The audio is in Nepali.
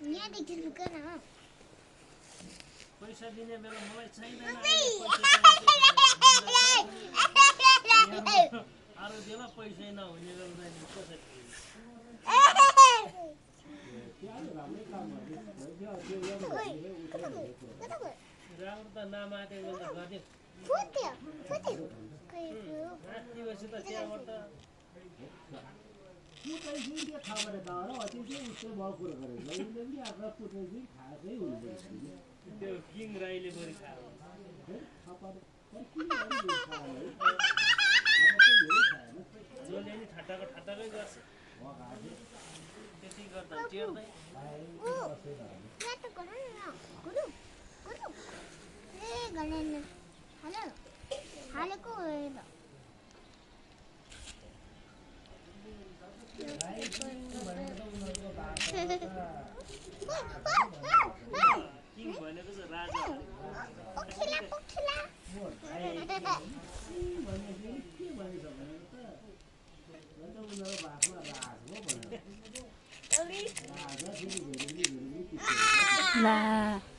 यहाँदेखि लुक न पैसा दिने बेला मलाई चाहिँदैन अरू बेला पैसै नहुने बेला कसरी राम्रो त नमाटेको त गरिदियो दिवसी त त्यहाँबाट त त्यो किङ राईले बढी खायो जसले नि ठट्टाको ठट्टाकै गर्छ त्यति गर्दा टेर्दै हालेको किङ भनेको चाहिँ राजा ला